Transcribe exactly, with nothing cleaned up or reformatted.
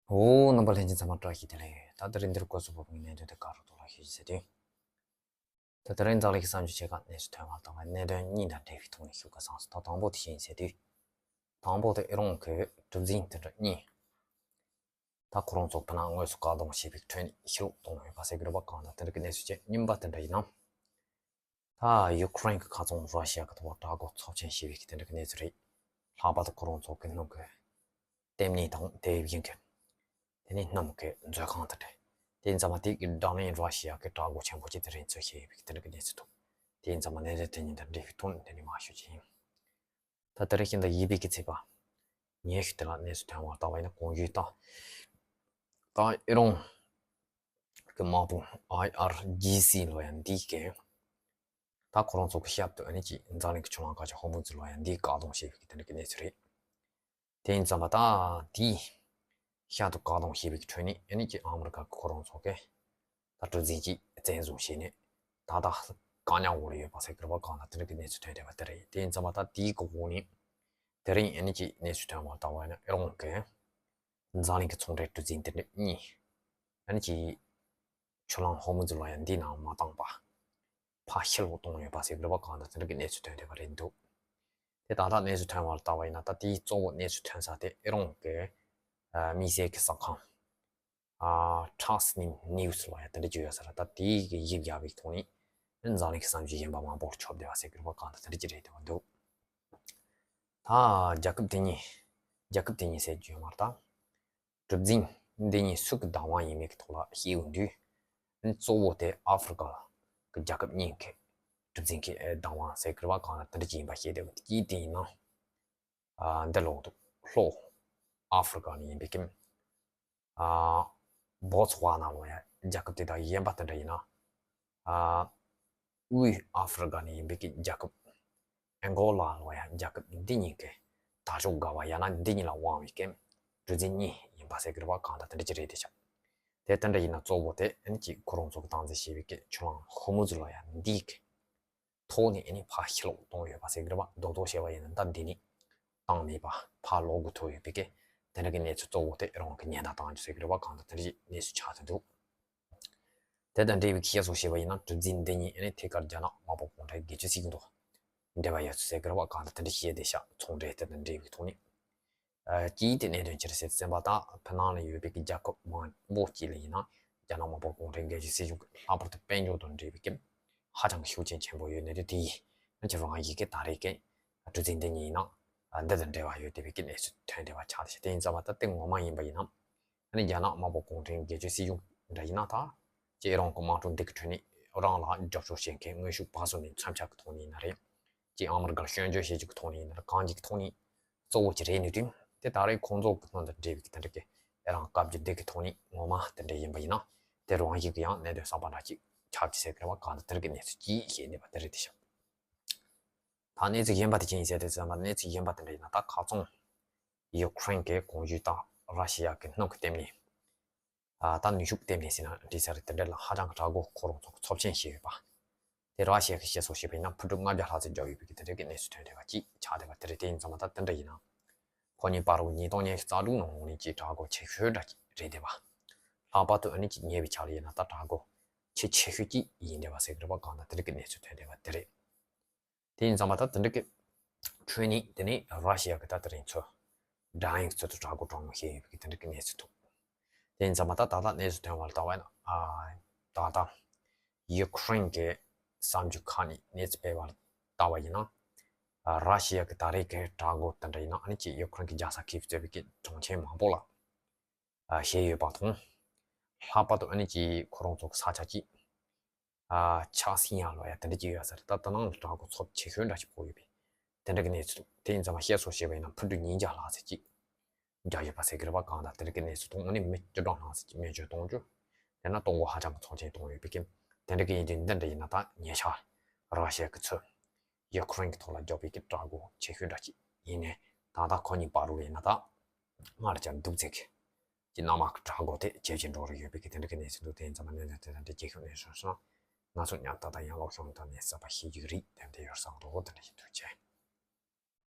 འོ། རྣམ་པ་ལྷན་རྒྱས་ཚང་མ་བཀྲ་ཤིས་བདེ་ལེགས། ད་དེ་རིང་འདིར་སྐོར་སུ་བབས་པའི་གནད་དོན་དེ་ག་རུ་གཏོང་ལ་ཞུ་ཞིག་ཟེར་དུས། ད་དེ་རིང་འཛམ་གླིང་གི་གསར་འགྱུར་ཆེ་ཁག་གནས་ཚུལ་ཐོན་པར་བལྟ་བའི་གནད་དོན་གཉིས་དང་འབྲེལ་བའི་ཐོག་ནས་ཞུ་དགོས་བསམ་སོང་། ད་དང་པོ་དེ་ཡིན་ཟེར་དུས། དང་པོ་དེ་ཨི་རན་གྱི་གྲུ་གཟིངས་དེ་འདྲ་གཉིས། ད་ཁོ་རང་ཚོ་བོད་ནང་དངོས་སུ་བཀག་སྡོམ་བྱས་པའི་ཁྲོད་ནས་ཕྱིར་ལོག་གཏོང་ཡོད་པ་ཟེར་གྱི་རེད་པ། གང་ལྟར་དེ་འདྲ་གི་གནས་ཚུལ་ཅན། གཉིས་པ་དེ་འདྲ་ཡིན་ན། ད་ཡུ་ཀེ་རེན་གྱི་ཁ་ཚོང་ར་ཤི་ཡ་གི་ཐོག་དྲག་རྒོལ་ཚབས་ཆེན་བྱས་པའི་དེ་འདྲ་གི་གནས་ཚུལ་རེད། ལྷག་པར་དུ་ཁོ་རང་ཚོ་གི་སྣུམ་གྱི་ལྟེ་གནས་དང་དེ་བཞིན་གྱི། དེ་ནས་སྣུམ་གྱི་མཛོད་ཁང་དེ་འདྲ། དེ་ཡིན་ཙང་མ་དེ་གི་དང་ལེན་ར་ཤི་ཡ་གི་དྲག་རྒོལ་ཆེན་པོ་ཅིག་དེ་རིང་ཚོ་བྱས་ཡོད་པའི་དེ་འདྲ་གི་གནས་ཚུལ་འདུག་དེ་ཡིན་ཙང་མ་གནད་དོན་དེ་གཉིས་དང་འབྲེལ་བའི་ཐོག་ནས་འདི་ནས་མར་ཞུ་རྒྱུ་ཡིན། ད་དེ་རིང་ཤིན་ཏུ་ཡིན་པའི་གི་ཚེས་པ་ཉི་ཤུ་དེ་ལ་གནས་ཚུལ་ཐོན་པར་བལྟ་བ་ཡིན་ན། གོང་ཞུས་ལྟར། ད་ཨི་རན་གྱི་དམག་དཔུང་ཨའི་ཨར་ཇི་སི་ལབ་ཡ་འདི་གིས། ད་ཁོ་རང་ཚོ་གི་ཞབས་ཏོག་ཨ་ནི་ཅིག་འཛམ་གླིང་གི་ཆུ་ལམ་ཁ་ཆེ་ཧོར་མུ་ཛི་ལབ་ཡ་འདི་བཀག་སྡོམ་བྱས་པའི་གི་དེ་འདྲ་གི་གནས་ཚུལ་རེད། དེ་ཡིན་ཙང་མ་ད་དེའི་ཞབས་ཏོག་བཀག་སྡོམ་བྱས་པའི་གི་ཁྲོད་ནས་ཨ་ནི་ཅིག་ཨ་མི་རི་ཀ་གི་ཁོ་རང་ཚོ་གི་ད་གྲུ་གཟིངས་ཅིག་བཙན་བཟུང་བྱས་ནས་ད་ལྟ་བཀག་ཉར་འོག་ལ་ཡོད་པ་ཟེར་གི་རེད་པ། གང་ལྟར་དེ་འདྲ་གི་གནས་ཚུལ་ཐོན་བསྡད་པ་དེ་རེད། དེ་ཡིན་ཙང་མ་ད་དེའི་གི་འོག་ནས་དེ་རིང་ཨ་ནི་ཅིག་གནས་ཚུལ་ཐོན་པར་བལྟ་བ་ཡིན་ན། ཨི་རན་གྱི་འཛམ་གླིང་གི་ཚོང་འབྲེལ་གྲུ་གཟིངས་དེ་འདྲ་གཉིས་ཨ་ནི་ཅིག་ཆུ་ལམ་ཧོར་མུ་ཛི་ལབ་ཡ་འདི་ནང་མ་བཏང་པ་ཕར་ཕྱིར་ལོག་གཏོང་ཡོད་པ་ཟེར་གི་རེད་པ། གང་ལྟར་དེ་འདྲ་གི་གནས་ཚུལ་ཐོན་བསྡད་པ་རེད་འདུག་དེ་ད་ལྟ་གནས་ཚུལ་ཐོན་པར་བལྟ་བ་ཡིན་ན། ད་དེའི་གཙོ་བོ་གནས་ཚུལ་ཐོན་ས་དེ་ཨི་རན་གྱི་ཨ་དམིགས་བསལ་གྱི་གསར་ཁང་ཨ་ཊཱ་སི་ནིམ་ནིའུ་སི་ལབ་ཡ་དེ་འདྲ་ཅིག་ཡོད་ས་རེད། ད་དེའི་གི་ཡིག་བརྒྱབ་པའི་ཐོག་ནས་འཛམ་གླིང་གི་གསར་འགྱུར་གཞན་པ་མང་པོར་ཁྱབ་བསྡད་པ་ཟེར་གི་རེད་པ། གང་ལྟར་དེ་འདྲ་ཅིག་རེད་བསྡད་པ་འདུག་ད་རྒྱལ་ཁབ་དེ་གཉིས། རྒྱལ་ཁབ་དེ་གཉིས་ཟེར་རྒྱུ་ཡོད་མ་རེད་ད། གྲུ་གཟིངས་འདི་གཉིས་སུ་གི་བདག་དབང་ཡིན་མིན་གྱི་ཐོག་ལ་བཤད་ཡོང་དུས། གཙོ་བོ་དེ་ཨ་ཧྥེ་རི་ཀ་གི་རྒྱལ་ཁབ་གཉིས་ཀྱི་གྲུ་གཟིངས་ཀྱི་བདག་དབང་ཟེར་གི་རེད་པ། གང་ལ་དེ་འདྲ་ཅིག་ཡིན་པ་བཤད་བསྡད་ཡོད། དེ་གཅིག་དེ་ཡིན་ན། ཨ་འདི་ལོག་འདུག་ལྷོ་ཨ་ཧྥེ་རི་ཀ་ནས་ཡིན་པའི་གི་ཨ་བོ་ཚི་ཝ་ན་ལབ་ཡ་རྒྱལ་ཁབ་དེ་དང་། གཞན་པ་དེ་འདྲ་ཡིན་ན། ཨ་དབུས་ཨ་ཧྥེ་རི་ཀ་ནས་ཡིན་པའི་གི་རྒྱལ་ཁབ་ཨན་གོ་ལ་ལབ་ཡ་རྒྱལ་ཁབ་འདི་གཉིས་ཀྱི་དར་ལྕོག་འགའ་བ་ཡང་ན་འདི་གཉིས་ལ་དབང་བའི་གི་གྲུ་གཟིངས་གཉིས་ཡིན་པ་ཟེར་གི་རེད་པ། གང་ལྟར་དེ་འདྲ་ཅིག་རེད་བསྡད་ཤག་དེ་དེ་འདྲ་ཡིན་ན་གཙོ་བོ་དེ་ཨ་ནི་ཅིག་ཁོ་རང་ཚོ་གི་སྟངས་འཛིན་བྱས་པའི་གི་ཆུ་ལམ་ཧོར་མུ་ཛི་ལབ་ཡ་འདི་གི་ཐོག་ནས་ཨ་ནི་ཕར་ཕྱིར་ལོག་གཏོང་ཡོད་པ་ཟེར་གི་རེད་པ། རྡོག་རྡོག་བྱས་པ་ཡིན་ན་ད་འདི་ནས་བཏང་མེད་པ་ཕར་ལོག་དགོས་ཐུག་ཡོད་པའི་གི་དེ་འདྲ་གི་གནས་ཚུལ་གཙོ་བོ་དེ་ཨི་རན་གྱི་ཉེན་བརྡ་བཏང་རྒྱུ་ཟེར་གི་རེད་པ། གང་ལྟར་དེ་འདྲ་གནས་ཚུལ་ཆགས་ཐུབ་འདུག་དེ་དང་འབྲེལ་བའི་བཤད་སྲོལ་བྱས་པ་ཡིན་ན། གྲུ་གཟིངས་འདི་གཉིས་ཨ་ནི་ཐད་ཀར་རྒྱ་ནག་དམར་པོ་གུང་ཁྲན་སྒེར་གཅོད་སྲིད་གཞུང་དང་འབྲེལ་བ་ཡོད་ཚུལ་ཟེར་གི་རེད་པ། གང་ལྟར་དེ་འདྲ་བཤད་བསྡད་ཤག་ཚོང་འབྲེལ་དེ་དང་འབྲེལ་བའི་ཐོག་ནས། ཨ་གཅིག་དེ་གནད་དོན་ཅི་རེད་ཟེར་ཙམ་པ། ད་བོད་ནང་ལ་ཡོད་པའི་གི་རྒྱལ་ཁབ་མང་པོ་ཅིག་ལ་ཡིན་ན། རྒྱ་ནག་དམར་པོ་གུང་ཁྲན་སྒེར་གཅོད་སྲིད་གཞུང་གི་ལྷག་པར་དུ་དཔལ་འབྱོར་དང་འབྲེལ་བའི་གི་ཧ་ཅང་གི་ཤུགས་རྐྱེན་ཆེན་པོ་ཡོད་ནི་རེད། དེ་ཡིན་ན་ཁྱེད་རང་ཡི་གེ་ད་རེས་ཀྱི་གྲུ་གཟིངས་འདི་གཉིས་ཡིན་ན་འདི་དང་འབྲེལ་བ་ཡོད་བསྡད་པའི་གི་གནས་ཚུལ་ཐོན་བསྡད་པ་ཆགས་བསྡད་ཤག་དེ་ཡིན་ཙང་མ་ད་དེ་ངོ་མ་ཡིན་པ་ཡིན་ན། ཨ་ནི་རྒྱ་ནག་དམར་པོ་གུང་ཁྲན་སྒེར་གཅོད་སྲིད་གཞུང་འདྲ་ཡིན་ན། ད་ཅིག་རང་གི་དམག་འཁྲུག་འདི་གི་ཁྲོད་ནས་རང་ལ་རྒྱབ་སྐྱོར་བྱེད་མཁན་དངོས་ཤུགས་ཕར་ཚུར་ནས་མཚོན་ཆ་གི་ཐོག་ནས་ཡིན་ན་རེད། ཅིག་ཨ་མི་རི་ཀར་སྐྱོན་བརྗོད་བྱེད་རྒྱུ་གི་ཐོག་ནས་ཡིན་ན་རེད། གང་ཅིག་གི་ཐོག་ནས་གཙོ་བོ་ཅིག་རེད་ནི་དུས། དེ་ད་རེས་ཁོང་ཚོ་གི་སྣང་དང་འབྲེལ་བའི་གི་དེ་འདྲ་གི་ཨེ་རང་བཀའ་བརྒྱུད་འདི་གི་ཐོག་ནས་ངོ་མ་དེ་འདྲ་ཡིན་པ་ཡིན་ན། དེ་རང་བཞིན་གི་ཡང་གནད་དོན་གསར་པ་འདྲ་ཅིག་ཆགས་ཀྱི་ཟེར་གི་རེད་པ། གང་ལྟར་དེ་འདྲ་གི་གནས་ཚུལ་ཅིག་བཤད་ནས་པ་དེ་རེད་དེ་ཤག་ད་གནས་ཚུལ་གཞན་པ་དེ་ཅི་ཡིན་ཟེར་དུས་ཙམ་པ། གནས་ཚུལ་གཞན་པ་དེ་འདྲ་ཡིན་ན། ད་ཁ་སང་ཡུ་ཀེ་རེན་གྱི་གོང་ཞུས་ལྟར་ར་ཤི་ཡ་གི་སྣུམ་གི་ལྟེ་གནས། ཨ་ད་ནུས་ཤུགས་ལྟེ་གནས་ཟེར་ན་འགྲིག་ས་རེད། དེ་འདྲ་ལ་ཧ་ཅང་གི་དྲག་རྒོལ་ཁོ་རང་ཚོ་གི་ཚབས་ཆེན་བྱས་ཡོད་པ། དེ་ར་ཤི་ཡ་གི་བཤད་སྲོལ་བྱས་པ་ཡིན་ན་ཕུ་དཀྲུག་ལྔ་བརྒྱ་ལྷག་ཙམ་བརྒྱབ་ཡོད་པའི་གི་དེ་འདྲ་གི་གནས་ཚུལ་ཐོན་བསྡད་པ་ཅིག་ཆགས་བསྡད་པ་དེ་རེད། དེ་ཡིན་ཙང་མ་ད་དེ་འདྲ་ཡིན་ན། ཁོ་གཉིས་བར་དུ་ཉིས་སྟོང་ཉི་ཤུ་རྩ་དྲུག་ནང་ལོགས་ནས་ཅིག་དྲག་རྒོལ་ཆེ་ཤོས་འདྲ་ཅིག་རེད་བསྡད་པ། ལྷག་པར་དུ་ཨ་ནི་ཅིག་ཉེ་བའི་ཆར་ལ་ཡིན་ན་ད་དྲག་རྒོལ་ཆེ་ཆེ་ཤོས་ཅིག་ཡིན་བསྡད་པ་ཟེར་གི་རེད་པ། གང་ལྟར་དེ་འདྲ་གི་གནས་ཚུལ་ཐོན་བསྡད་པ་དེ་རེད། དེ་ཡིན་ཙང་མ་ད་དེ་འདྲ་གི་ཁྲོད་ནས་དེ་ནས་ར་ཤི་ཡ་གི་ད་དེ་རིང་ཚོ་སྒྲ་དབྱངས་ཚོ་དུ་དྲག་རྒོལ་དྲག་མོ་བྱས་ཡོད་པའི་གི་དེ་འདྲ་གི་གནས་ཚུལ་འདུག་དེ་ཡིན་ཙང་མ་ད་ད་ལྟ་གནས་ཚུལ་ཐོན་པར་ལྟ་བ་ཡིན་ན། ཨ་ད་ལྟ་ཡུ་ཀེ་རེན་གྱི་གསར་འགྱུར་ཁག་ནས་གནས་ཚུལ་སྤེལ་བར་ལྟ་བ་ཡིན་ན། ཨ་ར་ཤི་ཡ་གི་ད་རེས་ཀྱི་དྲག་རྒོལ་དེ་འདྲ་ཡིན་ན། ཨ་ནི་ཅིག་ཡུ་ཀེ་རེན་གྱི་རྒྱལ་ས་ཁིབ་གཙོས་པའི་གི་གྲོང་ཁྱེར་མང་པོ་ལ་ཨ་བྱས་ཡོད་པ་དང་། ལྷག་པར་དུ་ཨ་ནི་ཅིག་ཁོ་རང་ཚོ་གི་ས་ཆ་ཅིག་ཨ་ཆག་སིན་ཡ་ལབ་ཡ་དེ་འདྲ་ཅིག་ཡོད་ས་རེད། ད་ད་ནང་ལ་དྲག་རྒོལ་ཚབས་ཆེ་ཤོས་འདྲ་ཞིག་ཕོག་ཡོད་པའི་དེ་འདྲ་གི་གནས་ཚུལ་འདུག་དེ་ཡིན་ཙང་མ་བཤད་སྲོལ་བྱས་པ་ཡིན་ན་ཕུ་དཀྲུག་ཉིས་བརྒྱ་ལྷག་ཙམ་ཅིག་རྒྱག་ཡོད་པ་ཟེར་གི་རེད་པ། གང་ལྟར་དེ་འདྲ་གི་གནས་ཚུལ་འདུག་དངོས་གནས་མི་བཅུ་གྲངས་ལྷག་ཙམ་ཅིག་སྨན་བཅོས་གཏོང་རྒྱུ། དེ་ན་གཏོང་སྒོ་ཧ་ཅང་གི་ཚབས་ཆེན་གཏོང་ཡོད་པའི་རྐྱེན། དེ་འདྲ་གི་ཡིན་དུས་འདི་འདྲ་ཡིན་ན་ད་ཉེ་ཆར་ར་ཤི་ཡ་གི་ཚོས་ཡུ་ཀེ་རེན་གི་ཐོག་ལ་བརྒྱབ་པའི་གི་དྲག་རྒོལ་ཆེ་ཤོས་འདྲ་ཅིག་ཡིན་ནས། ད་ལྟ་ཁོ་གཉིས་བར་དུ་ཡིན་ན་ད་སྔར་ལས་ཀྱང་སྡུག་ཙམ་གྱི་གི་གནམ་དམག་གི་དྲག་རྒོལ་དེ་ཇེ་ཆེར་འགྲོ་རུ་ཡོད་པའི་གི་དེ་འདྲ་གི་གནས་ཚུལ་འདུག་དེ་ཡིན་ཙང་མ་གནད་དོན་དེ་དང་འབྲེལ་རྒྱལ་ཁབ་གནས་ཚུལ་སོང་། ང་ཚོ་ཉམས་ཏག་ཏག་ཡང་ལོག་ཤོང་དང་ནས་གསར་པ་ཤེས་རྒྱུ་རིགས་དེ་འདྲ་ཡོད་བསམ་འདུག་དེ་འདྲ་ཞིག་འདུག་ཅེས།